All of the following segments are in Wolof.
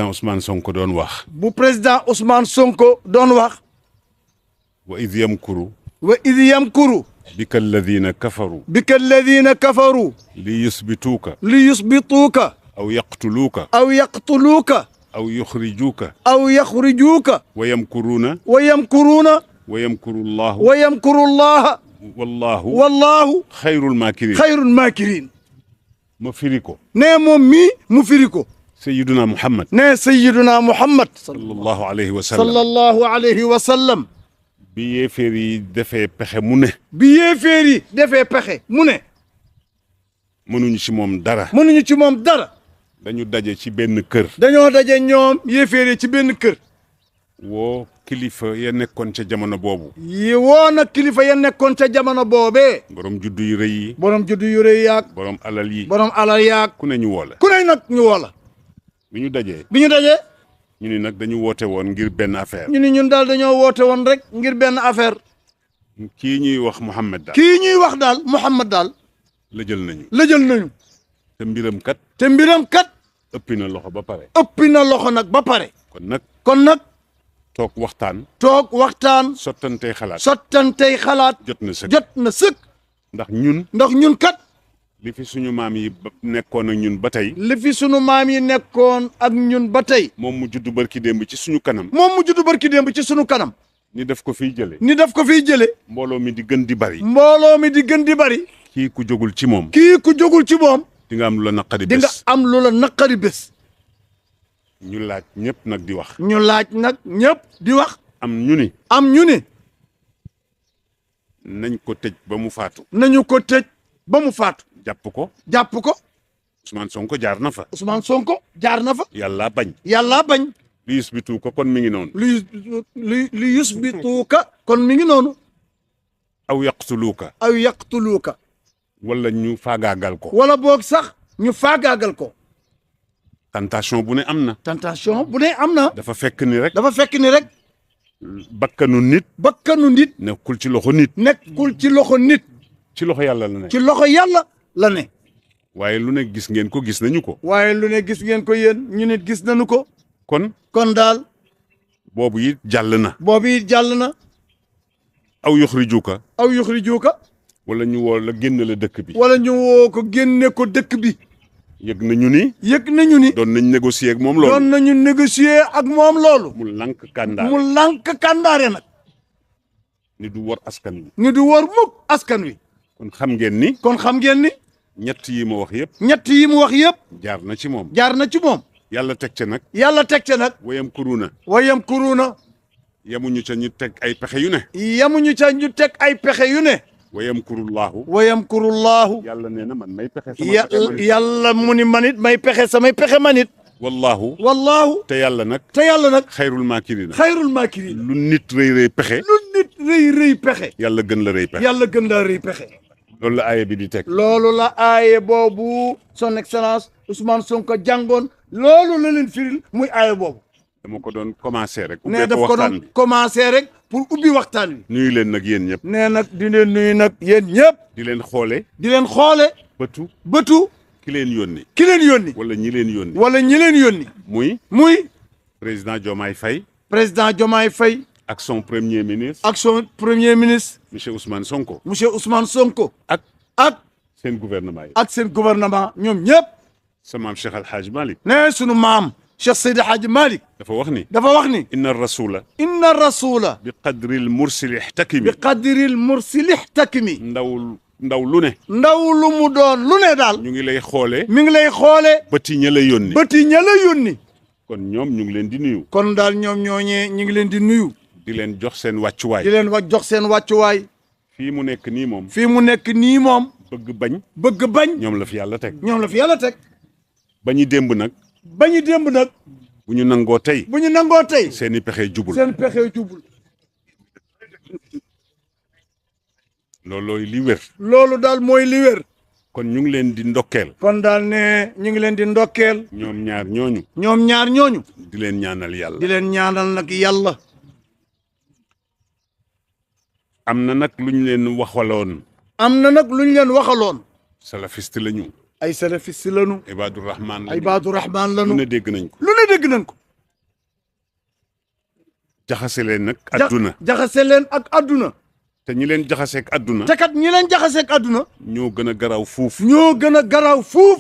président Ousmane Sonko doon wax. bu président Ousmane Sonko doon wax. wa id yamkuru. wa id yamkuru. bika alladina kafaru. bika alladina kafaru. li yusbituuka. li yusbituuka. aw yaqtuluuka. aw yaqtuluuka. aw yuxrijuuka. aw yaxrijuuka. wa yamkuruuna. wa yamkuruuna. wa yamkuru llahu. wa yamkuru llaha. wallahu. wallahu. xayrul maakirin. xayrul maakirin. ma firi ko. nee moom mii mu firi ko. Sayyiduna Muhammad. nee Sayyiduna Muhammad. sallallahu alayhi wa sallam. sallallahu alayhi wa sallam. bi yéeféer yi defee pexe mu ne. bi yéeféer yi defee pexe mu ne. mënuñu ci moom dara. mënuñu ci moom dara. dañu daje ci benn kër. dañoo daje ñoom yéeféer yi ci benn kër. woo kilifa ya nekkoon ca jamono boobu. yi woo na kilifa ya nekkoon ca jamono boobee. borom juddu yu rëy yi. borom juddu yu rëy yaag. borom alal yi. borom alal yaag. ku ne ñu woo la. ku ne nag ñu woo la. bi ñu dajee. bi ñu dajee. ñu ni nag dañu woote woon ngir benn affaire. ñu ni ñun daal dañoo woote woon rek ngir benn affaire. kii ñuy wax Muhammad daal. kii ñuy wax daal Muhammad daal. la jël nañu. la jël nañu. te mbiram kat. te mbiram kat. ëppi na loxo ba pare. ëppi na loxo nag ba pare. kon nag. toog waxtaan. sottantey xalaat. sottantey xalaat. jot na sëkk. jot na sëkk. ndax ñun kat. li fi suñu maam yi nekkoon ak ñun ba tey. li fi suñu maam yi nekkoon ak ñun ba tey. moom mu juddu barki démb ci suñu kanam. ci suñu kanam. ni daf ko fiy jële. mbooloo mi di gën di bari. kii ku jógul ci moom. di nga am lu la naqari bés. ñu laaj ñëpp nag di wax. am ñu ni. nañ ko tëj ba mu faatu. jàpp ko. Ousmane Sonko jaar na fa. yàlla bañ. li yusbitu ko kon mi ngi noonu. li yusbituuka kon mi ngi noonu. aw yaqtuluuka. wala ñu faagaagal ko. wala boog sax ñu faagaagal ko. tentation bu ne am na. dafa fekk ni rek. bakkanu nit. nekkul ci loxo nit. ci loxo yàlla la ne. waaye lu ne gis ngeen ko gis nañu ko. yéen ñu nit gis nañu ko. kon daal. boobu it jàll na. aw yuxrijuuka. wala ñu woo la génn la dëkk bi. wala ñu woo ko génne ko dëkk bi. yëg nañu ni. doon nañ négocier ak moom loolu. mu lànk kàndaare nag. ni du war askan wi. kon xam ngeen ni. ñett yi mu wax yëpp. jaar na ci moom. yàlla teg ca nag. wayam kuruuna. yamuñu ca ñu teg ay pexe yu ne. wayamkurullaahu. yàlla nee na man may pexe sama pexe. yàlla mu ni man it may pexe samay pexe man it. wallaahu. te yàlla nag. xayrul maakiriin. lu nit rëy pexe. yàlla gën la rëy pexe. loolu la aaye bi di teg. loolu la aaye boobu son excellence Ousmane Sonko jàngoon loolu la leen firil muy aaye boobu. dama ko doon commencé rek. nee daf ko doon commencé rek pour ubbi waxtaan wi. nuyu leen nag yéen ñëpp. nee nag di leen nuyu nag yéen ñëpp. di leen xoole. bëtu. ki leen yónni. wala ñi leen yónni. muy. président Diomaye Faye. ak son premier ministre. monsieur Ousmane Sonko. ak seen gouvernement yi. ñoom ñëpp. sa maam Cheikh Al Hadj Malick. nee sunu maam. Cheikh Seydi Hadji Malick. dafa wax ni. inna rasula. bi qadril mursili ihtakimi. ndaw lu ne. lu mu doon lu ne daal. ñu ngi lay xoolee. bëti ña la yónni. kon ñoom ñu ngi leen di nuyu. kon daal ñoom ñooñee ñu ngi leen di nuyu. di leen jox seen wàccuwaay. fii mu nekk nii moom. bëgg bañ. ñoom la fi yàlla teg. bañu démb nag. bu ñu nangoo tey. seeni pexe jubul. loolooy li wér. loolu daal mooy li wér. kon ñu ngi leen di ndokkeel. ñoom ñaar ñooñu. di leen ñaanal nag yàlla. am na nag lu ñu leen waxaloon. salafiste lañu. ay salafiste lanu. Ibaadu Rahman ay Ibaadu Rahman lanu. lu ne dégg nañ ko. lu ne dégg nañ ko. jaxase leen nag adduna. jaxase leen ak adduna. te ñi leen jaxaseeg adduna. te kat ñi leen jaxaseeg adduna. ñoo gën a garaaw fuuf. ñoo gën a garaaw fuuf.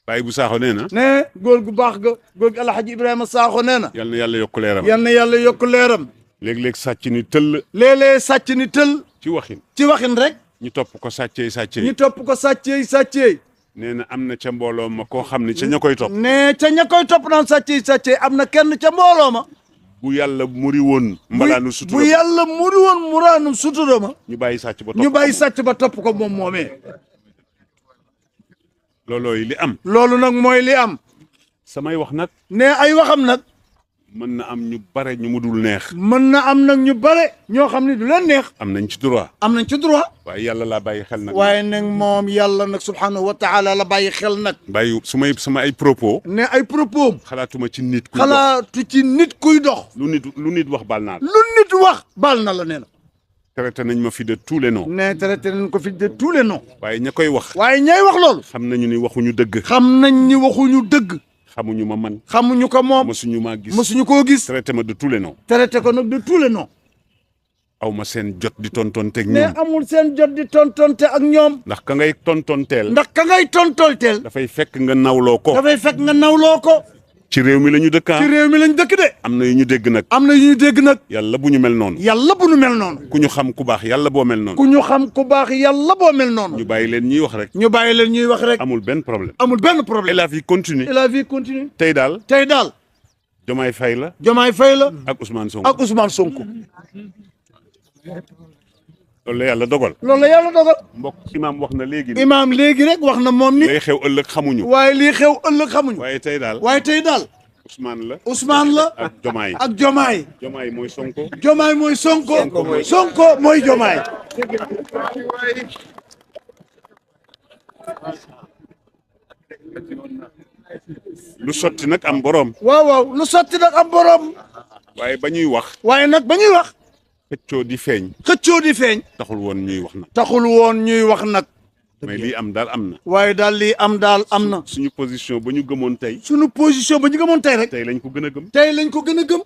Baye bu Sakho nee na. ne góor gu baax ga góor gi Alhaji Ibrahima Sakho nee na. yal na yàlla yokk leeram. yal na yàlla yokk leeram. léeg-léeg sàcc ni tëll. léeg-léeg sàcc ni tëll. ci waxin. ci waxin rek. ñu topp ko sàccee. ñu topp ko sàccee. nee na am na ca mbooloo ma koo xam ne ca ña koy topp. ne ca ña koy topp naan sàccee am na kenn ca mbooloo ma. bu yàlla muri woon. mbalaanu sutura bu yàlla muri woon muraanu sutura ma. ñu bàyyi sàcc ba topp ñu bàyyi sàcc ba topp ko moom moomee. loolooy li am. loolu nag mooy li am. samay wax nag. ne ay waxam nag. mën na am ñu bare ñu mu dul neex. mën na am nag ñu bare ñoo xam ne du leen neex. am nañ ci droit. am nañ ci droit. waaye yàlla laa bàyyi xel nag. waaye nag moom yàlla nag subhanahu wa taala la bàyyi xel nag. bàyyi sama ay propos. ne ay propos. xalaatuma ci nit. xalaatu ci nit kuy dox. lu nit wax baal naa la. lu nit wax baal na la nee na. traité nañ ma fi de tous les noms. ne traité nañ ko fi de tous les noms. waaye ña koy wax. waaye ñay wax loolu. xam nañu ni waxuñu dëgg. xam nañ ni waxuñu dëgg. xamuñu ma man. xamuñu ko moom. mësuñu maa gis. mësuñu koo gis. traité ma de tous les noms. traité ko nag de tous les noms. aw ma seen jot di tontonteeg ne ñoom. amul seen jot di tontonte ak ñoom. ndax ka ngay tontonteel. ndax ka ngay tontolteel. dafay fekk nga nawloo ko. dafay fekk nga nawloo ko. ci réew mi la ñu dëkk. ci réew mi lañ dëkk de. am na yu ñu dégg nag. am na yu ñu dégg nag. yàlla bu ñu mel noonu. yàlla bu ñu mel noonu. ku ñu xam ku baax yàlla boo mel noonu. ku ñu xam ku baax yàlla boo mel noonu. ñu bàyyi leen ñuy wax rek. ñu bàyyi leen ñuy wax rek. amul benn problème. amul benn et problème. la vie continue. et la vie continue. tey daal. tey daal. Diomaye Faye la. Diomaye Faye la. ak Ousmane Sonko. ak Ousmane Sonko. loolu la yàlla dogal. loolu la yàlla dogal. mbokk imaam wax na léegi. imaam léegi rek wax na moom ni. lay xew ëllëg xamuñu. waaye lii xew ëllëg xamuñu. waaye tey daal. waaye tey daal. Ousmane la. Ousmane la. ak Diomaye. ak Diomaye. Diomaye mooy Sonko. Diomaye mooy Sonko. Sonko mooy Diomaye. lu sotti nag am borom. waaw waaw lu sotti nag am borom. waaye ba ñuy wax. waaye nag ba ñuy wax. xëccoo di feeñ. xëccoo di feeñ. taxul woon ñuy wax nag. taxul woon ñuy wax nag. mais lii am daal am na. waaye daal lii am daal am na. suñu position ba ñu gëmoon tey. suñu position ba ñu gëmoon tey rek. tey lañ ko gën a gëm. tey lañ ko gën a gëm.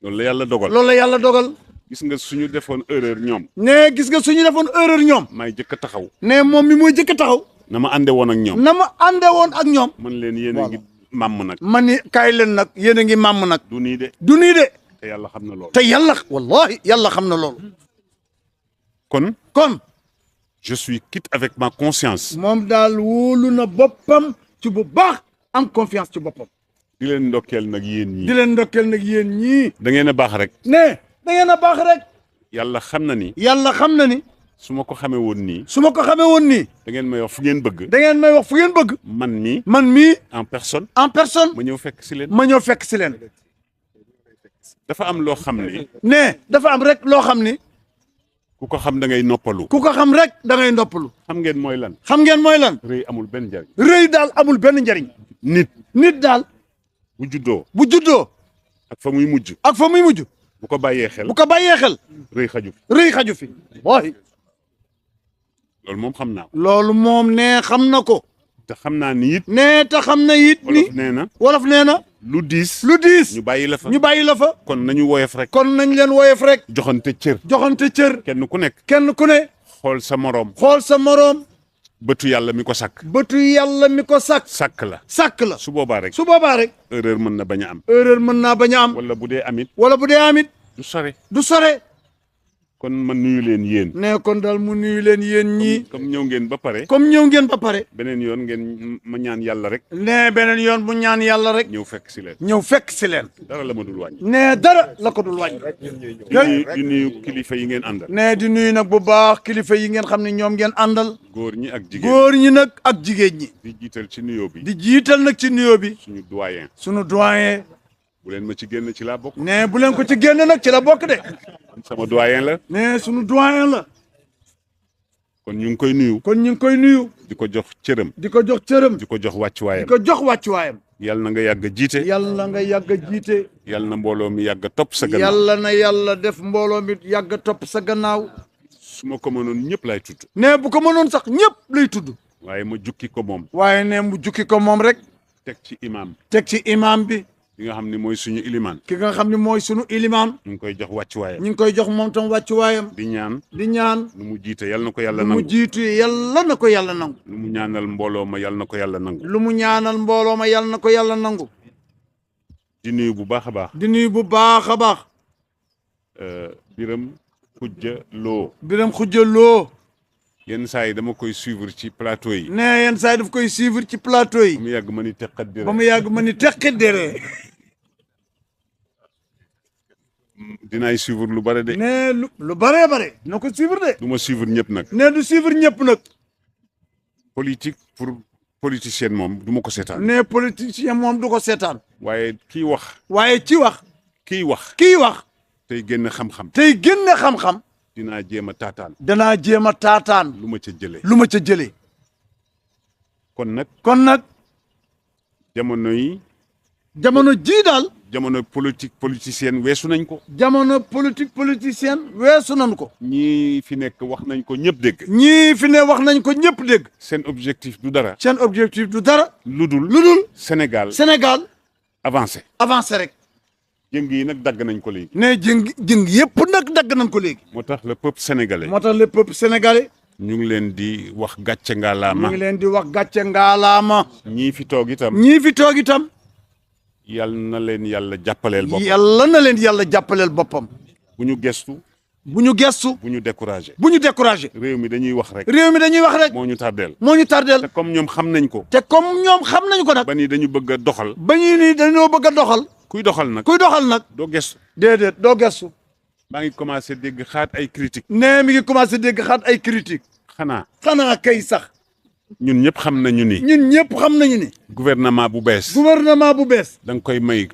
loolu la yàlla dogal. loolu la yàlla dogal. gis nga suñu defoon erreur ñoom. ne gis nga suñu defoon erreur ñoom. maay jëkk a taxaw. ne moom mi mooy jëkk a taxaw. na ma ànde woon ak ñoom. na ma ànde woon ak ñoom. man leen yéen a ngi màmm nag. man ni kaay leen nag yéen a ngi màmm nag. du nii de. du nii de. te yàlla xam na loolu. te yàlla wallahi yàlla xam na loolu. kon. je suis quitte avec ma conscience. moom daal wóolu na boppam ci bu baax am confiance ci boppam. di leen ndokkeel nag yéen ñii. di leen ndokkeel nag yéen ñii. da ngeen a baax rek. ne da ngeen a baax rek. yàlla xam na ni. yàlla xam na ni. su ma ko xamee woon nii. su ma ko xamee woon nii. da ngeen may wax fu ngeen bëgg. da ngeen may wax fu ngeen bëgg. man mii. man mii. en personne. en personne. ma ñëw fekk si leen. ma ñëw fekk si leen. dafa am loo xam ni. ne dafa am rek loo xam ni. ku ko xam da ngay noppalu. ku ko xam rek da ngay noppalu. xam ngeen mooy lan. xam ngeen mooy lan. rëy amul benn njariñ. rëy daal amul benn njariñ. nit daal. bu juddoo. ak fa muy mujj. ak fa muy mujj. bu ko bàyyee xel. bu ko bàyyee xel. rëy xaju fi. rëy xaju fi. waaye. loolu moom xam naa ko. loolu moom ne xam na ko. te xam naa ni it. ne te xam na it ni. wolof nee na. wolof nee na. lu diis. ñu bàyyi la fa. ñu bàyyi la fa. kon nañu woyof rek. kon nañ leen woyof rek. joxante cër. joxante cër. kenn ku nekk. kenn ku ne. xool sa moroom. xool sa moroom. bëtu yàlla mi ko sàkk. bëtu yàlla mi ko sàkk. sàkk la. sàkk la. su boobaa rek. su boobaa rek. erreur mën na bañ a am. erreur mën naa bañ a am. wala bu dee amit. wala bu dee amit. du sore. du sore. kon ma nuyu leen yéen. ne kon daal mu nuyu leen yéen ñii. comme ñëw ngeen ba pare. comme ñëw ngeen ba pare. beneen yoon ngeen ma ñaan yàlla rek. ne beneen yoon bu ñaan yàlla rek. ñëw fekk si leen. ñëw fekk si leen. dara la ma dul wàññi. ne dara la ko dul wàññi. di nuyu kilifa yi ngeen àndal. ne di nuyu nag bu baax kilifa yi ngeen xam ne ñoom ngeen àndal. góor ñi ak jigéen góor ñi nag ak jigéen ñi. di jiital ci nuyoo bi. di jiital nag ci nuyoo bi. suñu doyen. suñu doyen. bu leen ma ci génn ci laa bokk. ne bu leen ko ci génn nag ci la bokk de. sama doyen la. ne suñu doyen la. kon ñu ngi koy nuyu. kon ñu ngi koy nuyu. di ko jox cëram. di ko jox cëram. di ko jox wàccuwaayam. di ko jox wàccuwaayam. yàlla na nga yàgg a jiite. yàlla nga yàgg a jiite. yàlla na mbooloo mi yàgg a topp sa gannaaw. yàlla na yàlla def mbooloo mi yàgg a topp sa gannaaw. su ma ko mënoon ñëpp lay tudd. ne bu ko mënoon sax ñëpp lay tudd. waaye ma jukki ko moom. waaye ne mu jukki ko moom rek. teg ci imam. teg ci imam bi. ki nga xam ne mooy suñu ilimaan. ki nga xam ne mooy suñu ilimaan. ñu ngi koy jox wàccuwaayam. ñu ngi koy jox moom tam wàccuwaayam. di ñaan. di ñaan. lu mu jiite yal na ko yàlla nangu. lu mu jiitu yàlla na ko yàlla nangu. lu mu ñaanal mbooloo ma yal na ko yàlla nangu. lu mu ñaanal mbooloo ma yàlla na ko yàlla nangu. di nuyu bu baax a baax. di nuyu bu baax a baax. Biram Khoudia Lo. Biram Khoudia Lo. yenn saa yi dama koy suivre ci plateau yi. nee yenn saa yi daf koy suivre ci plateau yi. ba mu yàgg ma ni teqat dere. ba mu yàgg ma ni teqat dere. dinaay suivre lu bare de. nee lu bare bare. na ko suivre de. du ma suivre ñëpp nag. nee du suivre ñëpp nag. politique pour politicien moom du ma ko seetaan. nee politicien moom du ko seetaan. waaye kii wax. waaye ci wax. kii wax. kii wax. tey génn xam-xam. tey génn xam-xam. dinaa jéem a taataan. danaa jéem a taataan. lu ma ca jëlee. lu ma ca jëlee. kon nag. jamono yi. jamono jii daal. jamono politique politicienne weesu nañ ko. jamono politique politicienne weesu nañ ko. ñii fi nekk wax nañ ko ñëpp dégg. ñii fi ne wax nañ ko ñëpp dégg. seen objectif du dara. seen objectif du dara. lu dul Sénégal. avancé rek. jëng yi nag dagg nañ ko léegi. ne jëng yëpp nag dagg nañ ko léegi. moo tax le peuple sénégalais. ñu ngi leen di wax gàcce ngaalaama. ñii fi toog itam. yal na leen yàlla jàppaleel boppam. yàlla na leen yàlla jàppaleel boppam. bu ñu gestu. bu ñu découragé. réew mi dañuy wax rek. moo ñu tardeel. te comme ñoom xam nañ ko. nag. ba ni dañu bëgg a doxal. kuy doxal nag. doo gestu. déedéet doo gestu. maa ngi commencé dégg xaat ay critiques. nee mi ngi commencé dégg xaat ay critiques. xanaa kay sax. ñun ñëpp xam nañu ni. gouvernement bu bees. da nga koy may.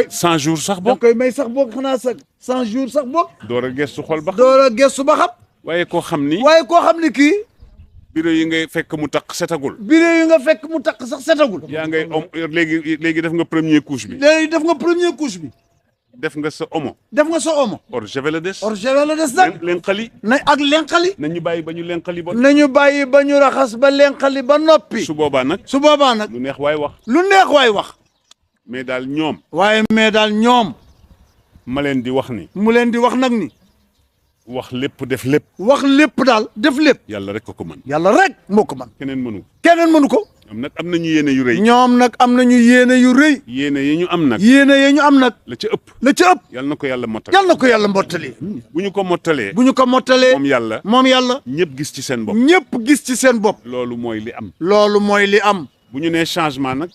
100 jours sax boog. xanaa sax 100 jours sax boog. door a gestu xool ba xam. waaye koo xam ni. kii. bureau yi ngay fekk mu taq setagul. yaa ngay léegi def nga premier couche bi. def nga sa omo. or javel la des. nag. lenqali. nañu bàyyi ba ñu lenqali ba. raxas ba lenqali ba noppi. su boobaa nag. lu neex waay wax. mais daal ñoom. ma leen di wax ni. wax lépp def lépp. def lépp. yàlla rek ko mën. moo ko mën. keneen mënu ko. am nañu yéene yu rëy. yéene yi ñu am nag. la ca ëpp. yal na ko yàlla mottali. bu ñu ko mottalee. moom yàlla. ñëpp gis ci seen bopp. loolu mooy li am. bu ñu nee changement nag.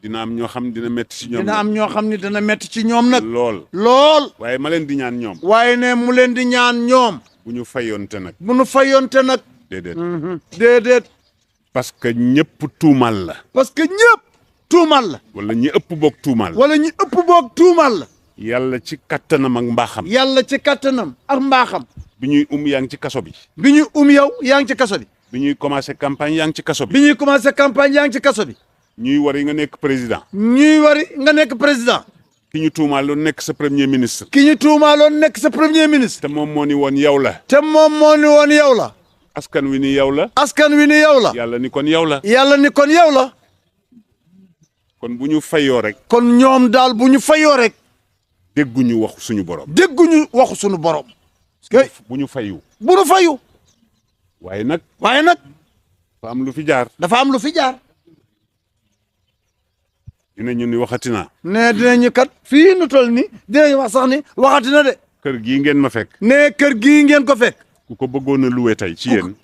dina am ñoo xam dina métti ci ñoom. nag. lool. waaye ma leen di ñaan ñoom. bu ñu fayonte nag. déedéet. parce que ñëpp tuumal la. wala ñi ëpp boog tuumal la. yàlla ci kattanam ak mbaaxam. bi ñuy yaa ngi ci kaso bi. bi ñuy commencé campagne yaa ngi ci kaso bi. ñuy wari nga nekk président. ki ñu tuumaaloon nekk sa premier ministre. te moom moo ni woon yow la. askan wi ni yow la. yàlla ni kon yow la. kon bu ñu fayoo rek. kon ñoom daal bu ñu fayoo rek. dégguñu waxu suñu borom. bu ñu fayu. waaye nag. dafa am lu fi jaar. dinañu ni waxati naa. ne dinañu kat fii nu toll ni dinañu wax sax ni waxati na de. kër gii ngeen ma fekk. ne kër gii ngeen ko fekk. ku ko bëggoon a loué tey ci yéen.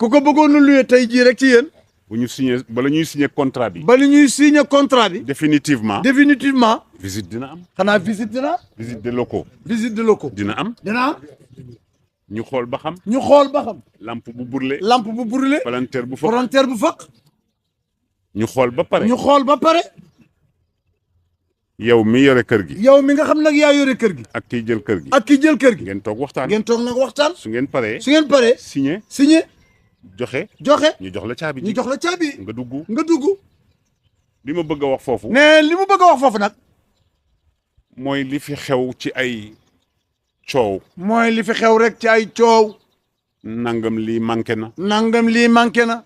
jii rek ci yéen. bu ñu signé bala ñuy signé contrat bi. définitivement. visite dina am. xanaa visite dina am. visite de locaux. dina am. ñu xool ba xam. lampe bu brûlé. palanteer bu faq. ñu xool ba pare. yow mi yore kër gi. yow mi nga xam nag yaa yore kër gi. ak kiy jël kër gi. ngeen toog waxtaan. su ngeen paree. signé. joxe. ñu jox la caabi. nga dugg. li ma bëgg a wax foofu. nag. mooy li fi xew ci ay coow. nangam lii manqué na. nangam lii manqué na.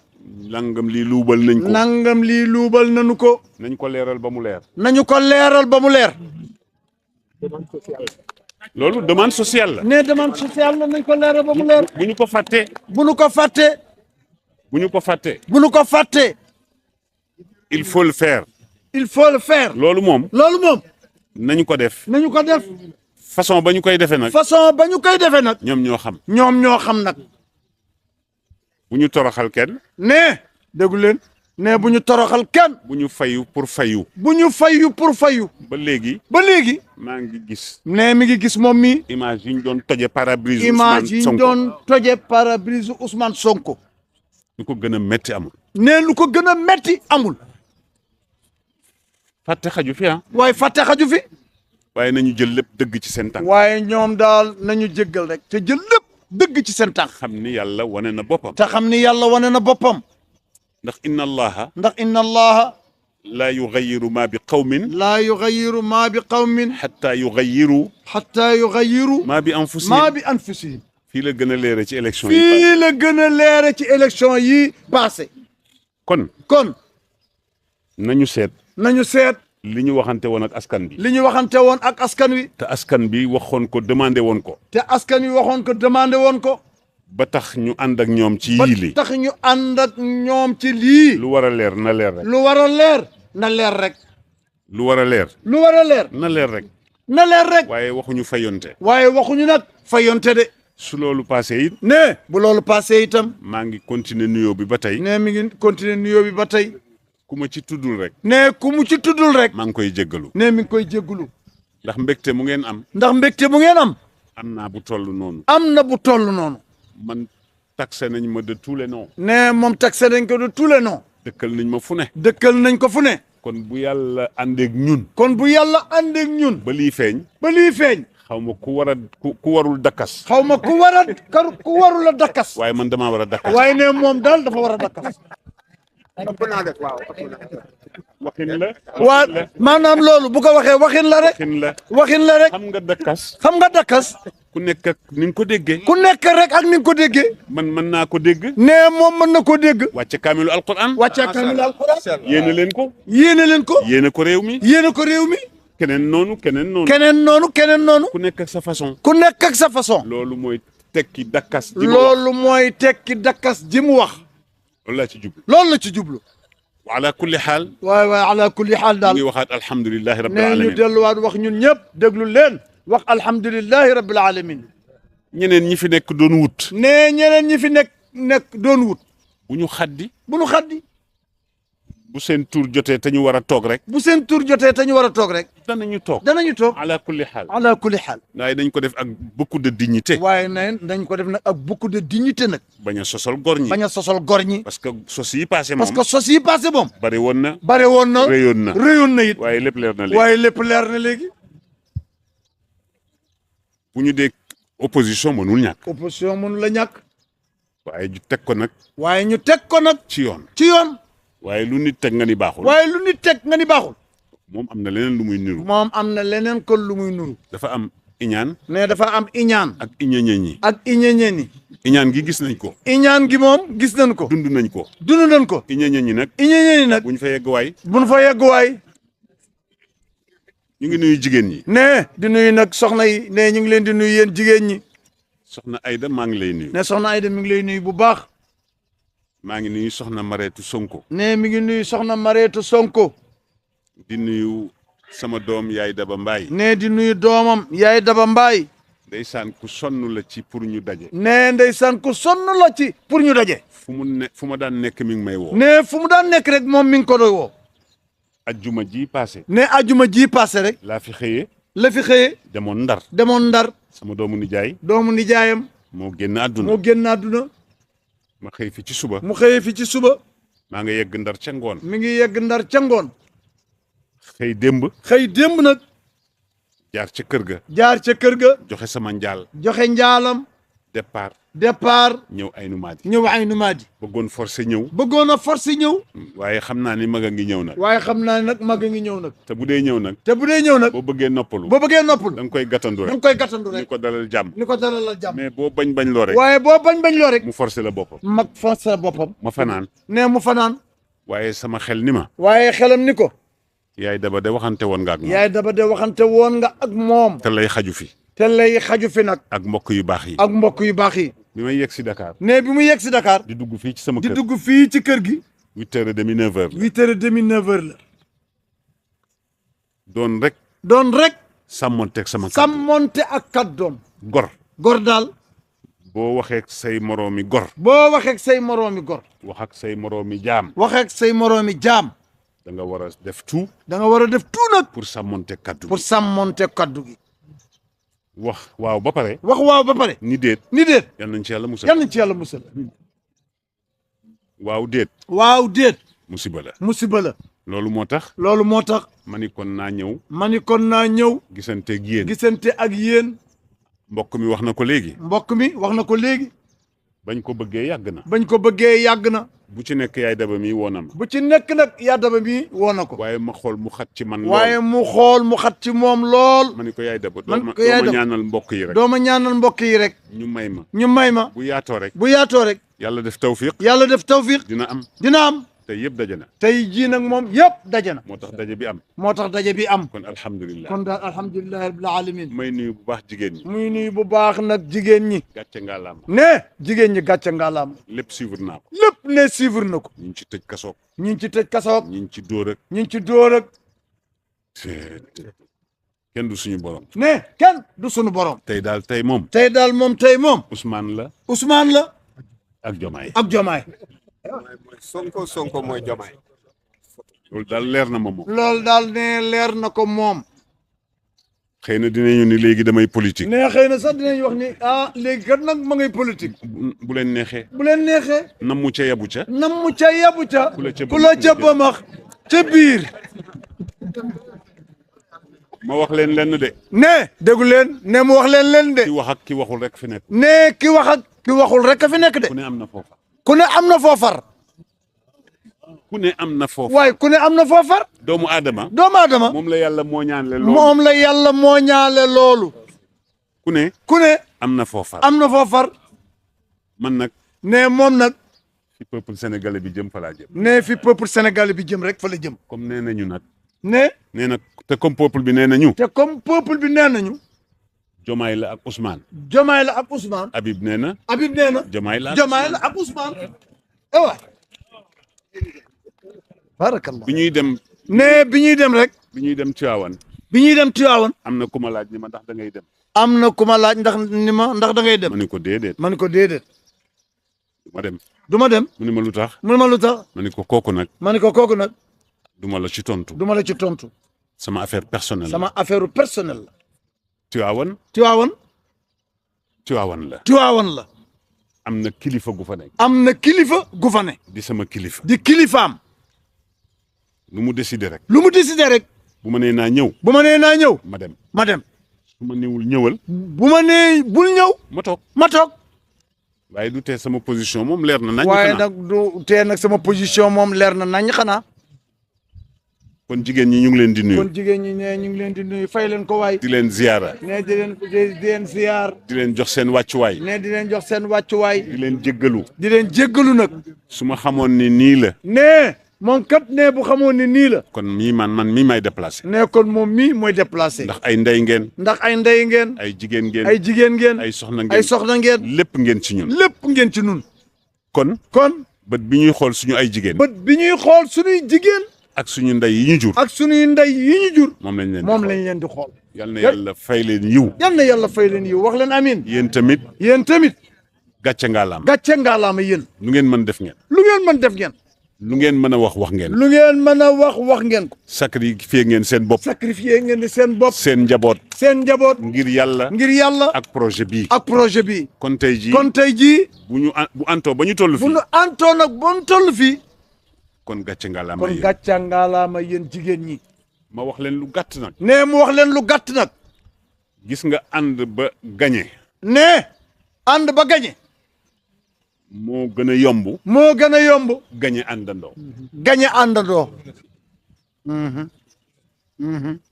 nangam lii luubal nañ ko. nangam lii luubal nañu ko. nañ ko leeral ba mu leer. nañu ko leeral ba mu leer. loolu demande sociale la. ne demande sociale la nañ ko leeral ba mu leer. bu ñu ko fàttee. bu ñu ko fàttee. bu ñu ko fàttee. bu ñu ko fàttee. il faut le faire. il faut le faire. loolu moom. loolu moom. nañu ko def. nañu ko def. façon ba ñu koy defee nag. façon ba ñu koy defee nag. ñoom ñoo xam. ñoom ñoo xam nag. bu ñu toroxal kenn. ne déggu leen. ne bu ñu toroxal kenn. bu ñu fayu pour fayu. bu ñu fayu pour fayu. ba léegi. ba léegi. maa ngi gis. ne mi ngi gis moom mi. image yi ñu doon toje pare-brise. image yi ñu doon toje pare-brise Ousmane Sonko. lu ko gën a metti amul. ne lu ko gën a metti amul. fàtte xaju fi ah. waaye fàtte xaju fi. waaye nañu jël lépp dëgg ci seen tànk. waaye ñoom daal nañu jéggal rek. te jël lépp dëgg ci seen tànk. xam ni yàlla wane na boppam. te xam ni yàlla wane na boppam. ndax inna allaha. ndax inna allaha. laa yugayiru maa bi qawmin. laa yugayiru maa bi qawmin. xataa yugayiru. xataa yugayiru. maa bi anfusihim. maa bi anfusihim. fii la gën a leere ci élection yi. fii la gën a leere ci élection yi passé. kon. nañu seet. nañu seet. li ñu waxante woon ak askan bi. li ñu waxante woon ak askan wi. te askan bi waxoon ko demandé woon ko. te askan wi waxoon ko demandé woon ko. ba tax ñu ànd ak ñoom ci yii li. ba tax ñu ànd ak ñoom ci lii. lu war a leer na leer rek. lu war a leer na leer rek. lu war a leer. lu war a leer. na leer rek. na leer rek. waaye waxuñu fayonte. waaye waxuñu nag fayonte de. su loolu passé it. ne bu loolu passé itam. maa ngi continuer nuyoo bi ba tey. ne mi ngi continuer nuyoo bi ba tey. ku ma ci tuddul rek. ne ku mu ci tuddul rek. maa ngi koy jéggalu. ne mi ngi koy jéggalu. ndax mbégte mu ngeen am. ndax mbégte mu ngeen am. am naa bu toll noonu. am na bu toll noonu. man taxé nañ ma de tous les noms. ne moom taxé nañ ko de tous les noms. dëkkal nañ ma fu ne. dëkkal nañ ko fu ne. kon bu yàlla àndeeg ñun. kon bu yàlla àndeeg ñun. ba lii feeñ. ba lii feeñ. xaw ma ku war a ku warul dakkas. xaw ma ku war a ku warul a dakkas. waaye man damaa war a dakkas. waaye ne moom daal dafa war a dakkas. waxin la. waa maanaam loolu bu ko waxee waxin la rek. waxin la. waxin la rek. xam nga dakkas. xam nga dakkas. ku nekk ak ni nga ko déggee. ku nekk rek ak ni nga ko déggee. man mën naa ko dégg. ne moom mën na ko dégg. wàcce kaamilu alquran. wàcce kaamilu alquran. yéene leen ko. yéene leen ko. yéene ko réew mi. yéene ko réew mi. keneen noonu keneen noonu. keneen noonu keneen noonu. ku nekk ak sa façon. ku nekk ak sa façon. loolu mooy tekki dakkas. ji mu wax loolu mooy tekki dakkas ji mu wax. loolu laa ci jublu. loolu la ci jublu. wa ala kulli xaal. waay waay ala kulli xaal daal. ñu ngi waxaat alhamdulilahi rabbil nee alamin. ñu delluwaat wax ñun ñëpp déglu leen. wax alhamdulilahi rabbil alamin. ñeneen ñi fi nekk doon wut. nee ñeneen ñi fi nekk doon wut. bu ñu xaddi. bu ñu xaddi. bu seen tur jotee te ñu war a toog rek. bu seen tur jotee te ñu war a toog rek. danañu toog. danañu toog. ala kulli xaal. ala kulli xaal. waaye dañ ko def ak beaucoup de dignité. waaye neen dañ ko def nag ak beaucoup de dignité nag. bañ a sosol gor ñi. bañ a sosol gor ñi. parce que sos yi passé moom. parce que sos yi passé moom. bari woon na. bare woon na. réyoon na. réyoon na it. waaye lépp leer na léegi. waaye lépp leer na léegi. bu ñu dee opposition mënul ñàkk. opposition mënu la ñàkk. waaye ñu teg ko nag. waaye ñu teg ko nag. ci yoon. ci yoon. waaye lu nit teg nga ni baaxul. waaye lu nit teg nga ni baaxul. moom am na leneen lu muy niru. moom am na leneen kon lu muy nuru. dafa am iñaan. mais dafa am iñaan. ak iñañeen ñi. ak iñañeen ñi. iñaan gi gis nañ ko. iñaan gi moom gis nañ ko. dund nañ ko. dund nañ ko. iñañeen ñi nag. iñañeen ñi nag. bu ñu fa yegg waay. bu ñu fa yegg waay. ñu ngi nuyu jigéen ñi. ne di nuyu nag soxna yi ne ñu ngi leen di nuyu yéen jigéen ñi. soxna Ayda maa ngi lay nuyu. ne soxna Ayda mi ngi lay nuyu bu baax. maa ngi nuyu soxna Mareetu Sonko. ne mi ngi nuyu soxna Mareetu Sonko. di nuyu sama doom yaay Daba Mbaay. ne di nuyu doomam yaay Daba Mbaay. ndeysaan ku sonn la ci pour ñu daje. ne ndeysaan ku sonn la ci pour ñu daje. fu ma daan nekk mi ngi may woo. ne fu mu daan nekk rek moom mi ngi ko doy woo. ajjuma ji passé. ne ajjuma ji passé rek. laa fi xëyee. la fi xëyee. demoon Ndar. demoon Ndar. sama doomu nijaay. doomu nijaayam. moo génn àdduna. moo génn àdduna. ma xëy fi ci suba. mu xëyee fi ci suba. maa nga yegg Ndar ca ngoon. mi ngi yegg Ndar ca ngoon. xëy démb. xëy démb nag. jaar ca kër ga. jaar ca kër ga. joxe sama njaal. joxe njaalam. départ ñëw Aynu Maadi ñëw Aynu Maadi bëggoon forcé ñëw waaye xam naa ni mag a ngi ñëw nag mag a ngi ñëw nag te bu dee ñëw nag boo bëggee noppalu da nga koy gàttandu rek ni ko dalal jàmm mais boo bañ loo rek waaye boo bañ loo rek mu forcé la boppam ma fanaan mu fanaan waaye sama xel ni ma waaye xelam ni ko yaay daba de waxante woon nga ak moom te lay xaju fi nag ak mbokk yu baax yi bi may yegg si Dakar bi mu yegg si Dakar di dugg fii ci sama kër di dugg fii ci kër gi 8h30 9h 9h la doon rek sàmmonte ak kaddoom gor daal boo waxee ak say moroomi gor wax ak say moroomi jaam da nga war a def tout nag pour sàmmonte kaddu gi wax waaw ba pare ni déet yal nañ ci yàlla musal waaw déet musiba la loolu moo tax ma ni kon naa ñëw gisante ak yéen mbokk mi wax na ko léegi bañ ko bëggee yàgg na bu ci nekk yaay daba mi woona ma waaye ma xool mu xat ci man lool mu xat ci moom lool ma ni ko yaay daba dooma ñaanal mbokk yi rek ñu may ma bu yaatoo rek yàlla def tawfiq dina am tey yëpp daje na tey jii nag moom yëpp daje na moo tax daje bi am kon alhamdulilah rabbil alamin may nuyu bu baax jigéen ñi muy nuyu bu baax nag jigéen ñi gàcce ngaalaama jigéen ñi gàcce ngaalaama lépp suivre naa ko suivre na ko ñu ngi ci tëj kasoog ñu ngi ci dóor ak kenn du suñu borom kenn du suñu borom tey daal moom Ousmane la ak Diomaye Sonko mooy Diomaye loolu daal leer na ma moom leer na ko moom xëy na dinañu ni léegi damay politique xëy na sax dinañ wax ni léegi kat nag ma ngay politique bu leen neexee nam mu ca yabu ca ku la ca bamax ca biir ma wax leen lenn de déggu leen mu wax leen de ki wax ak ki waxul rek fi nekk ki wax ak ki waxul rek fi nekk de ku ne am na foofa ku ne am na foofar doomu aadama moom la yàlla moo ñaanle loolu ku ne am na foofar man nag moom nag fi peuple sénégalais bi jëm fa laa jëm fi peuple sénégalais bi jëm rek fa la jëm comme nee nañu nag te comme peuple bi nee nañu Diomaye la ak Ousmane Habib nee na Diomaye la ak Ousmane barakallah bi ñuy dem rek bi ñuy dem Tivaouane am na ku ma laaj ni ma ndax da ngay dem ndax da ngay dem ma ni ko déedéet du ma dem mu ni ma lu tax ma ni ko kooku nag du ma la ci tontu sama affaire personnelle la Tivaouane la am na kilifa gu fa nekk di sama kilifa di kilifaam lu mu décider rek bu ma nee naa ñëw ma dem su ma néewul ñëwal bu ma nee bul ñëw ma toog waaye du tee sama position moom leer na nañ waaye nag du tee nag sama position moom leer na nañ xanaa kon jigéen ñi ñu ngi leen di nuyu ñu ngi leen di nuyu fay leen ko waay di leen ziyaara di leen ziyaar di leen jox seen wàccuwaay di leen jox seen wàccuwaay di leen jéggalu nag su ma xamoon ni nii la moom kat bu xamoon ni nii la kon man mii may déplacé kon moom mii mooy déplacé ndax ay ndey ngeen ay jigéen ngeen ay soxna ngeen lépp ngeen ci ñun kon bët bi ñuy xool suñu ay jigéen suñuy jigéen ak suñu ndey yi ñu jur moom lañ leen di xool yal na yàlla fay leen yiw wax leen amin yéen tamit gàcce ngaalaama yéen lu ngeen mën def ngeen lu ngeen mën a wax ngeen ko sacrifié ngeen seen bopp seen njaboot ngir yàlla ak projet bii kon tey jii bu antoo ba ñu toll fii kon gàcce ngalaama yéen jigéen ñi ma wax leen lu gàtt nag mu wax leen lu gàtt nag gis nga ànd ba gañe ànd ba gañe moo gën a yomb moo gën a yomb gañe àndandoo gañe àndandoo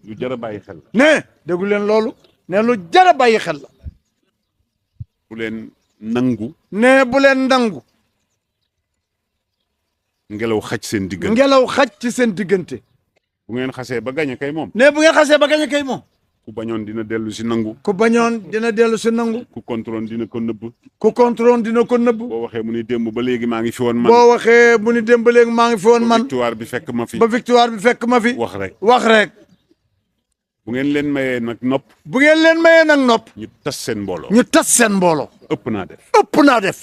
lu jar a bàyyi xel la ne déggu leen loolu ne lu jar a bàyyi xel la bu leen nangu ne bu leen nangu ngelaw xaj seen diggante ngelaw xaj ci seen diggante bu ngeen xasee ba gañe kay moom ne bu ngeen xasee ba gañe kay moom ku bañoon dina dellu si nangu ku bañoon dina dellu si nangu ku contrôle dina ko nëbb ku contrôle dina ko nëbb boo waxee mu ni démb ba léegi maa ngi fi woon man boo waxee mu ni démb ba léegi maa ngi fi woon man victoire bi fekk ma fi ba victoire bi fekk ma fi wax rek bu ngeen leen mayee nag nopp bu ngeen leen mayee nag nopp ñu tas seen mbooloo ñu tas seen mbooloo ëpp naa def ëpp naa def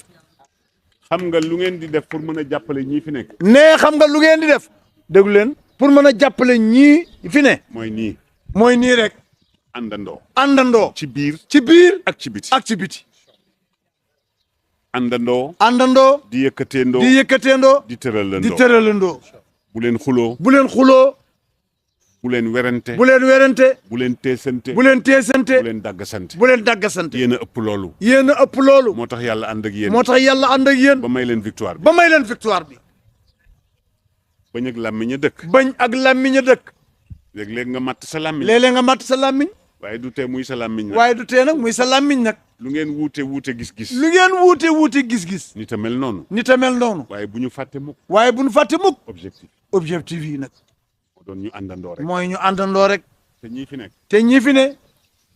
xam nga lu ngeen di def pour mën a jàppale ñii fi nekk ne xam nga lu ngeen di def déglu leen pour mën a jàppale ñii fi ne mooy nii rek àndandoo ci biir ak ci biti àndandoo di yëkkateendoo di tëralandoo bu leen xuloo bu leen werante bu leen teesante bu leen daggasante yéen a ëpp loolu moo tax yàlla ànd ak yéen ba may leen victoire bi bañ ak làmmiñ a dëkk léeg-léeg nga matt sa làmmiñ waaye du tee muy sa làmmiñ nag lu ngeen wuute gis-gis nit a mel noonu waaye bu ñu fàtte mukk objectif yi nag doon ñu àndandoo rek mooy ñu àndandoo rek te ñii fi nekk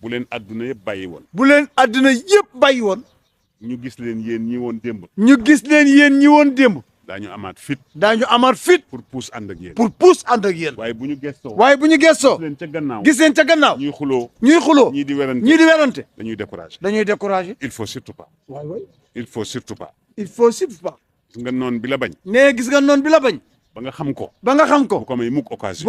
bu leen àdduna yëpp bàyyi woon ñu gis leen yéen ñi woon démb daañu amaat fit pour puus ànd ak yéen waaye bu ñu gestoo gis leen ca gannaaw ñuy xuloo ñii di werante dañuy découragé il faut surtout pas gis nga noon bi la bañ ba nga xam ko bu ko may mukk occasion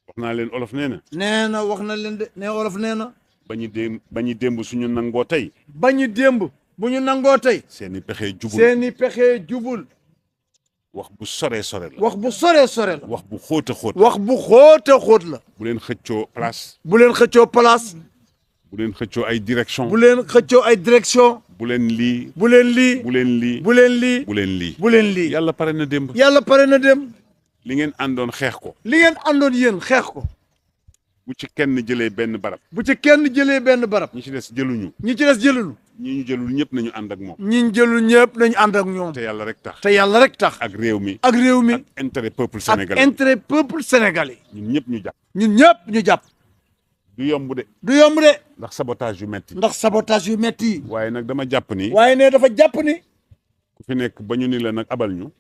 wax naa leen olof nee na wax na leen de ne olof nee na bañu démb suñu nangoo tey bu ñu nangoo tey seeni pexe jubul wax bu soree sore la wax bu xóot a xóot la bu leen xëccoo place bu leen xëccoo ay direction bu leen lii yàlla pare na démb li ngeen àndoon xeex ko bu ci kenn jëlee benn barab ñi ci des jëluñu ñi ñu jëlul ñëpp nañu ànd ak ñoom te yàlla rek tax ak réew mi ak intérêt peuple sénégalais ñun ñëpp ñu jàpp du yomb de ndax sabotage yu metti waaye nag dafa jàpp ni ku fi nekk ba ñu ni la nag abal ñu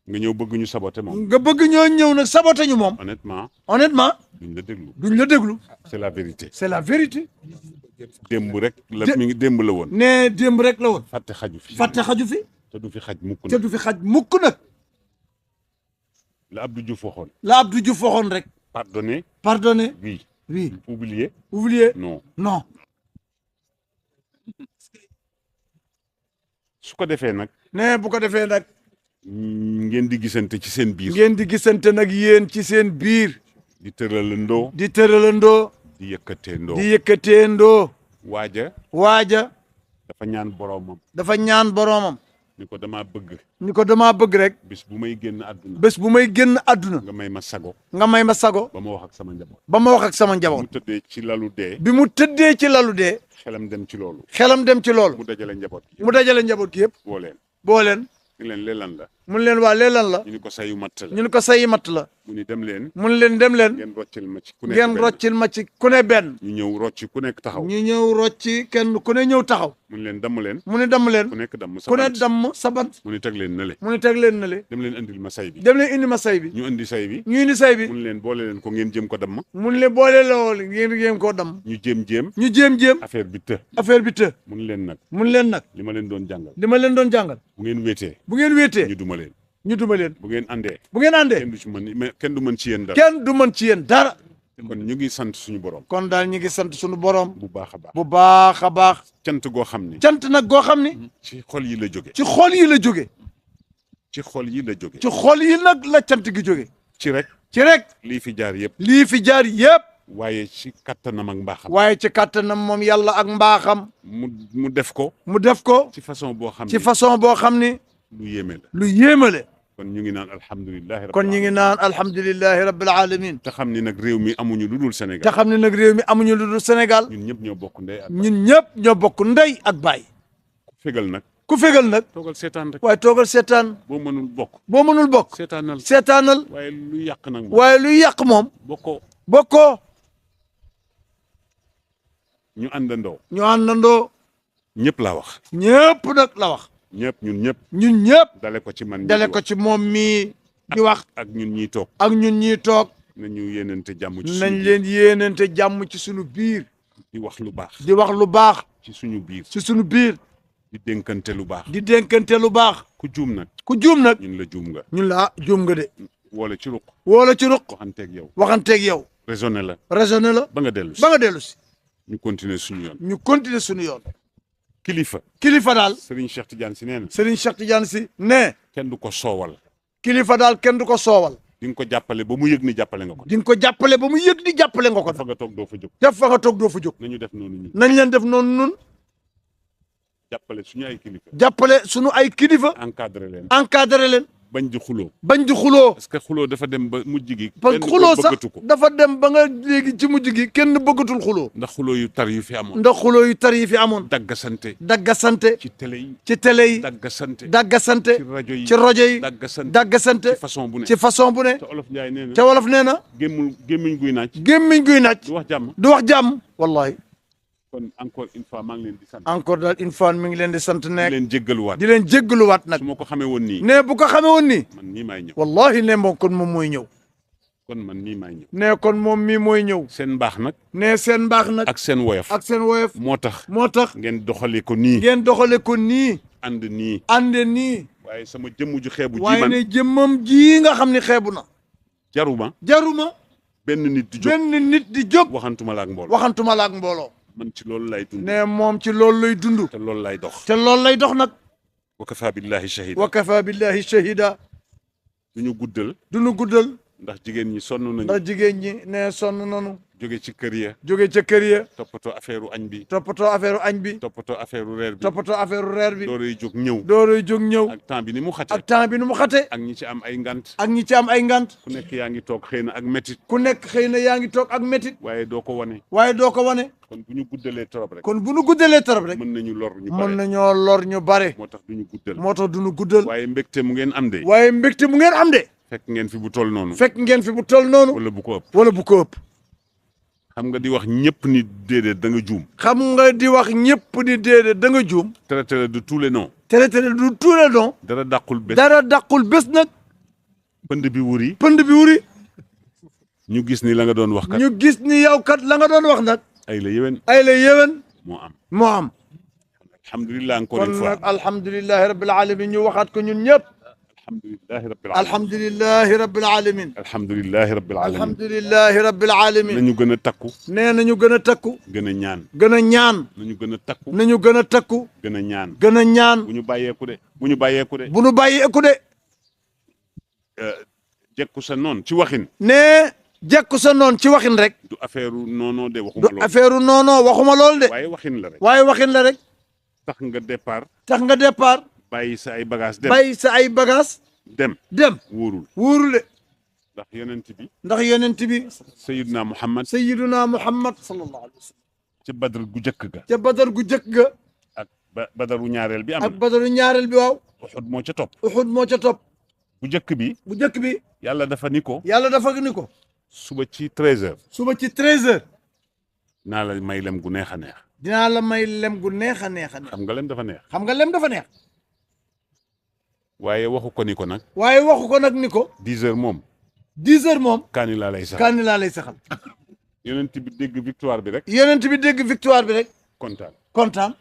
nga ñëw bëgg ñu saboté moom nga bëgg ñoo ñëw nag saboté ñu moom honnêtement duñ la déglu c'est la vérité démb rek la mi ngi démb la woon fàtte xaju fi te du fi xaj mukk nag la Abdou Diouf waxoon rek pardonner oui oublier non su ko defee nag bu ko defee nag ngeen di gisante ci seen biir nag yéen ci seen biir di tëralandoo di yëkkateendoo waaja dafa ñaan boroomam ni ko damaa bëgg rek bés bu may génn àdduna nga may ma sago ba ma wax ak sama njaboot bi mu tëddee ci lalu dee xelam dem ci loolu mu dajale njaboot gi yëpp boo leen ñu leen leelan la mun leen waa leelan la ñu ni ko sayu matt la mu ni dem leen ngeen roccil ma ci ku ne benn ñu ñëw rocci ku nekk taxaw kenn ku ne ñëw taxaw mu ni damm leen ku nekk damm sa bant mu ni teg leen na le dem leen indi ma say bi ñu indi say bi mu ni leen boole leen ko ngeen jëm ko damm mu ni leen boole lool ngeen jéem koo damm ñu jéem affaire bi të mu ni leen nag li ma leen doon jàngal bu ngeen wéetee ñu duma leen bu ngeen àndee kenn du mën ci yéen dara kon ñu ngi sant suñu borom kon daal ñu ngi sant suñu borom bu baax a baax cant nag goo xam ni ci xol yi la jóge ci xol yi nag la cant gi jóge ci rek lii fi jaar yëpp waaye ci kattanam ak mbaaxam. waaye ci kattanam moom yàlla ak mbaaxam. mu def ko. mu def ko. ci façon boo xam ne ci façon boo xam ni. lu yéeme la. lu yéeme la. kon ñu ngi naan alhamdulilah. kon ñu ngi naan alhamdulilah rabbil alamin. te xam ni nag réew mi amuñu lu dul Sénégal. te xam ne nag réew mi amuñu lu dul Sénégal. ñun ñëpp ñoo bokk ndey ak ñun ñëpp ñoo bokk ndey ak baay. ku fegal nag. ku fegal nag. toogal seetaan rek. waaye toogal seetaan. boo mënul bokk. boo mënul bokk. seetaanal. seetaanal. waaye lu yàq nag. waaye luy yàq moom. bokkoo. bokkoo. ñu àndandoo. ñu àndandoo. ñëpp laa wax. ñëpp nag la wax. ñëpp ñun ñëpp. ñun ñëpp. dale ko ci man. dale ko ci moom mii di wax. ak ñun ñiy toog. ak ñun ñiy toog. nañu yéenante jàmm ci nañ leen yéenante jàmm ci suñu biir. di wax lu baax. di wax lu baax. ci suñu biir. ci suñu biir. di dénkante lu baax. di dénkante lu baax. ku juum nag. ku juum nag. ñun la juum nga. ñun la juum nga de. wala ci ruq. wala ci ruq. waxanteeg yow. waxanteeg yow. raisonné la. raisonné la. ba nga dellu si. ba nga dellu si. ñu continuer suñu yoon. ñu continuer suñu yoon. kilifa. kilifa daal. Serigne Cheikh Tidiane si nee na. Serigne Cheikh Tidiane si ne. kenn du ko soowal. kilifa daal kenn du ko soowal. di nga ko jàppale ba mu yëg ni jàppale nga ko. di nga ko jàppale ba mu yëg di jàppale nga ko. fa nga toog doo fa jóg. def fa nga toog doo fa jóg. nañu def noonu ñun. nañ leen def noonu ñun. jàppale suñu ay kilifa. jàppale suñu ay kilifa. encadré leen. encadré leen. bañ di xuloo. bañ di xuloo. parce que xuloo dafa dem ba mujj gi. parce que xuloo sax bëggatu ko. dafa dem ba nga léegi ci mujj gi kenn bëggatul xuloo. ndax xuloo yu tar yu fi amoon. ndax xuloo yu tar yi fi amoon. daggasante. daggasante. ci télé yi. ci télé yi. daggasante. daggasante. ci rajo yi. ci rajo yi. daggasante. daggasante. ci façon bu ne. ci façon bu ne. te olof Njaay nee na. te wolof nee na. gémmiñ guy naaj. gémmiñ guy naaj. du wax jàmm. du wax jàmm. wallahi. kon encore une fois maa ngi leen di sant. encore daal une fois mi ngi leen di sant di nekk. leen jéggaluwaat. di leen jéggaluwaat nag. su ma ko xamee woon nii. ne bu ko xamee woon nii. man nii maay ñëw. wallahi ne moom kon moom mooy ñëw. kon man nii maay ñëw. ne kon moom mii mooy ñëw. seen mbaax nag. ne seen mbaax nag. ak seen woyof. ak seen woyof. moo tax. moo tax. ngeen doxalee ko nii. ngeen doxale ko nii. ànd nii. ànde nii. waaye sama jëmm ju xeebu ji waaye man ne jëmmam ji nga xam ne xeebu na. jaruma. jaruma. benn nit di jóg. benn nit di jóg. waxantuma la ak mbooloo. waxantuma la ak mbooloo. man ci loolu lay dund. ne moom ci loolu lay dund. te loolu lay dox. te loolu lay dox nag. wa kafa billahi shahida. wa kafa billahi shahida. du ñu guddal. du ñu guddal. ndax jigéen ñi sonn nañu. ndax jigéen ñi ne sonn nañu. jóge ci kër ya. jóge ca kër ya. toppatoo affaire añ bi. toppatoo affaire añ bi. toppatoo affaire reer bi. toppatoo affaire reer bi. dooree jóg ñëw. dooroy jóg ñëw. ak temps bi ni mu xate. ak temps bi nu mu xate. ak ñi ci am ay ngant. ak ñi ci am ay ngant. ku nekk yaa ngi toog xëy na ak métit. ku nekk xëy na yaa ngi toog ak métit. waaye doo ko wane. waaye doo ko wane. kon bu ñu guddalee torop rek. kon bu nu guddalee torop rek. mën nañu lor ñu bare. mën nañoo lor ñu bare. moo tax du ñu guddal. moo tax du ñu guddal. waaye mbégte mu ngeen am de. waaye mbégte mu ngeen am de. fekk ngeen fi bu toll noonu. fekk ngeen fi bu toll noonu. wala bu ko ëpp. wala bu ko ëpp. xam nga di wax ñëpp ni déedéet da nga juum. xam nga di wax ñëpp ni déedéet da nga juum. traité la de tous les noms. traité la du tous les noms. dara dàqul bés. dara dàqul bés nag. pënd bi wuri. pënd bi wuri. ñu gis ni la nga doon wax kat. ñu gis ni yow kat la nga doon wax nag. ay la yéwén. ay la yéwén. moo am. moo am. alhamdulilah encore kon une fois. nag alhamdulilahi rabbil alamin ñu waxaat ko ñun ñëpp. alhamdulilahi rabbil alamin. alhamdulilahi rabbil alamin. alhamdulilahi rabbil alamin. alhamdulilahi rabbil alamin. nañu gën a takku. nee nañu gën a takku. gën a ñaan. gën a ñaan. nañu gën a takku. nañu gën a takku. gën a ñaan. gën a ñaan. bu ñu bàyyeeku de. bu ñu bàyyeeku de. bu nu bàyyeeku de. jekku sa noon ci waxin. nee jekku sa noon ci waxin rek. du affaire noonoo de waxuma du loolu. affaire noonoo waxuma lool de. waaye waxin la rek. waaye waxin la rek. tax nga départ. tax nga départ. bàyyi sa ay bagages dem. bàyyi sa ay bagages. dem. dem. wóorul. wóorul de. ndax yonent bi. ndax yonent bi. Sayyiduna Muhammad. Sayyiduna Muhammad sallallahu alayhi wa sallam. ca badar gu jëkk ga. ca badar gu jëkk ga. ak badaru ñaareel bi am ak badaru ñaareel bi waaw. Uhud moo ca topp. Uhud moo ca topp. bu jëkk bi. bu jëkk bi. yàlla dafa ni ko. yàlla dafa ni ko. suba ci 13h. suba ci 13h. naa la may lem gu neex a neex. dinaa la may lem gu neex a neex a neex. xam nga lem dafa neex. xam nga lem dafa neex. waaye waxu ko ni ko nag. waaye waxu ko nag ni ko. 10h moom. 10h moom. kaani laa lay sax. kaani laa lay saxal. yonent bi dégg victoire bi rek. yonent bi dégg victoire bi rek. kontaan. kontaan.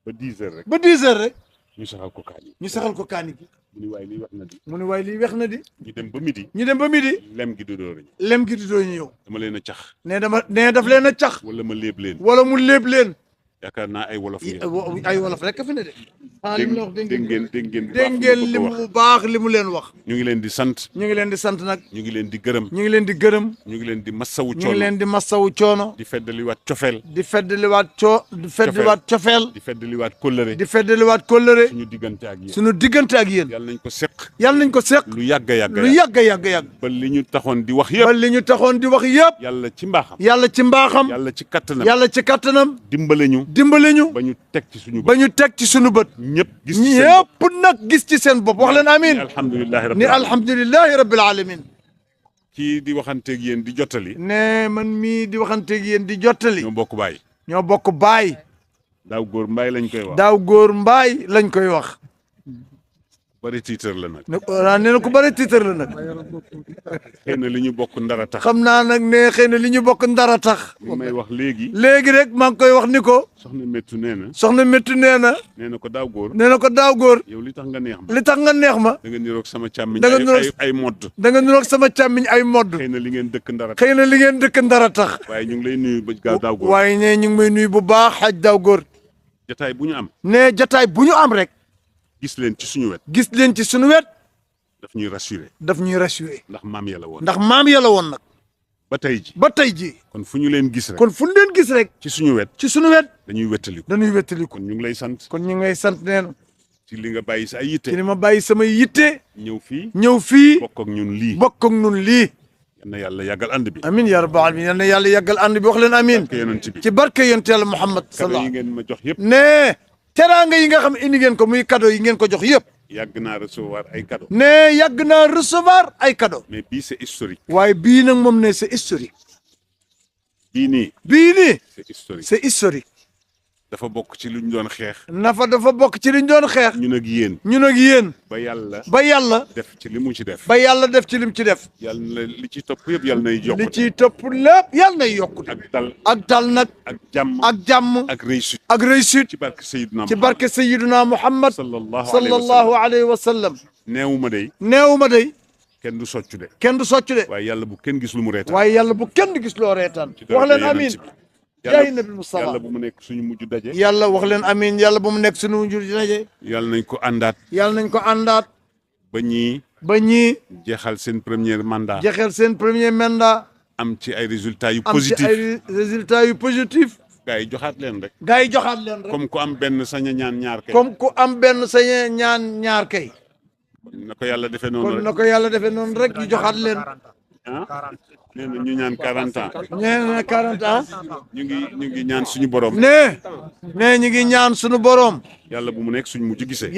ba 10h rek. ba 10h rek. ñu saxal ko kaani. ñu saxal ko kaani gi. mu ni waaye lii wax na di. mu ne waaye lii wex na di. ñu dem ba midi. ñu dem ba midi. lem gi du door ñëw. lem gi di doo ñëw. dama leen a cax. ne daf leen a cax. wala ma léeb leen. wala mu léeb leen. yaakaar naa ay wolof ay wolof rek fi ne de. dégg ngeen li mu baax li mu leen wax. ñu ngi leen di sant. ñu ngi leen di sant nag. ñu ngi leen di gërëm. ñu ngi leen di gërëm. ñu ngi leen di massawu coono. ñu ngi leen di massawu coono. di feddaliwaat cofeel. di feddaliwaat cofeel. di feddaliwaat kóllëre. di feddaliwaat kóllëre. suñu diggante ak yéen. suñu diggante ak yéen. yàlla nañ ko seq. yàlla nañ ko seq. lu yàgg yàgg. ba li ñu taxoon di wax yëpp. yàlla ci mbaaxam. yàlla ci kattanam. yàlla ci kattanam. dimbale ñu. ba ñu teg ci suñu bët. ñëpp gis ci seen bopp wax leen amiin. alhamdulillahi rabbil alamin. kii di waxanteeg yéen di jottali. ne man mii di waxanteeg yéen di jottali. ñoo bokk baay. daaw góor mbaay lañ koy wax. bari tiitar la nag. nee na ku bari tiitar la nag. xëy na li ñu bokk ndara tax. xam naa nag ne xëy na li ñu bokk ndara tax. li may wax léegi. rek maa ngi koy wax ni ko. soxna Méttu nee na. nee na ko daaw góor. yow li tax nga neex ma. da nga niroog sama càmmiñ. ay modd. da nga niroog sama càmmiñ ay modd. xëy na li ngeen dëkk ndara tax. waaye ñu ngi lay nuyu ba daaw góor. waaye ne ñu ngi may nuyu bu baax xaj daaw góor. jataay bu ñu am. ne jataay bu ñu am rek. gis leen ci suñu wet. daf ñuy rassuré. ndax maam ya la woon. nag. ba tey ji. kon fu ñu leen gis rek. ci suñu wet. dañuy wettaliku. kon ñu ngi lay sant. nee na. ci li nga bàyyi sa ay yitte. ci li ma bàyyi samay yitte. ñëw fii. bokk ak ñun lii. yal na yàlla yàggal ànd bi. amiin yaa rabbal aalamiin yal na yàlla yàggal ànd bi wax leen amiin. ci barke yonent Yàlla Muhammad sallallahu yi ngeen ma jox yëpp. ne teraanga yi nga xam indi ngeen ko muy cadeau yi ngeen ko jox yëpp. yàgg naa recevoir ay cadeau. ay cadeau. mais bii c'est historique. waaye bii nag moom ne c'est historique. bii nii. c'est historique. dafa bokk ci lu ñu doon xeex. dafa bokk ci lu ñu doon xeex. ñun ak yéen. ba yàlla. def ci li mu ci def. yàlla def. yàlla na li ci topp yëpp yàlla nay yokk. li ciy topp lépp yàlla nay yokk. ak dal nag. ak jàmm. ak réussite. ci barke Seydina Muhammad. sallallahu alayhi wa sallam. neewu ma day. kenn du soccu de. waaye yàlla bu kenn gis lu mu reetaan. wax leen amiin. jaay nabi Mustafa yàlla bu mu nekk suñu mujj daje. yàlla wax leen amiin yàlla bu mu nekk suñu mujj daje. yàlla nañ ko àndaat. ba ñii. jeexal seen premier mandat. am ci ay résultats yu positif. gaa yi joxaat leen rek. comme ku am benn sañ a ñaan ñaar kay. na ko yàlla defee noonu rek. ñu joxaat leen. nee na ñu ñaan 40 ans. ñu ngi ñaan suñu borom. ñu ngi ñaan suñu borom. yàlla bu mu nekk suñu mujj gisee.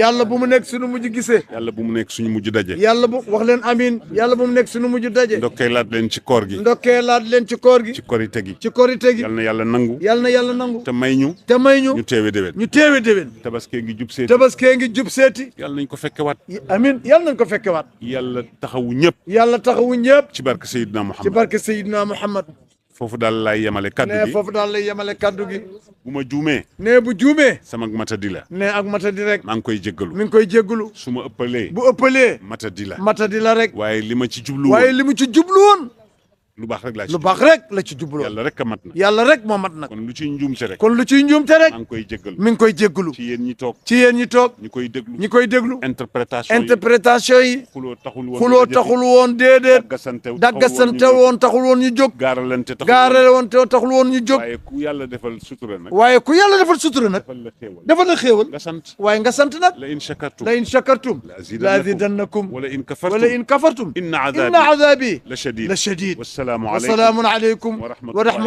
yàlla bu mu nekk suñu mujj daje. wax leen amiin. yàlla bu mu nekk suñu mujj daje. ndokkeelaat leen ci koor gi. ci korite gi. yàlla na yàlla nangu. te may ñu. ñu teewe déwén. tabaskee ngi jub seeti. yàlla nañ ko fekkewaat. amiin yàlla nañ ko fekkewaat. yàlla taxawu ñëpp. ci barke Seydina Muhammad. foofu daal lay yemale kaddu gi. bu ma juumee. bu juumee. sama matadi la. ak matadi rek. maa ngi koy jéggalu. su ma ëppalee. bu ëppalee. matadi la rek. waaye li ma ci jublu woon. lu baax rek la ci jublu. yàlla rek moo mat nag. kon lu ciy njuumte rek. maa ngi koy jéggalu. ci yéen ñi toog. ñi koy déglu. interprétation yi. xuloo taxul woon déedéet. daggasante woon taxul woon ñu jóg. gaarale woon taxul woon ñu jóg. waaye ku yàlla defal sutura nag. defal la xéewal. nga sant nag. la in shakartum. la azidannakum. wala in kafartum. inna azabi la shadid. والسلام عليكم ورحمة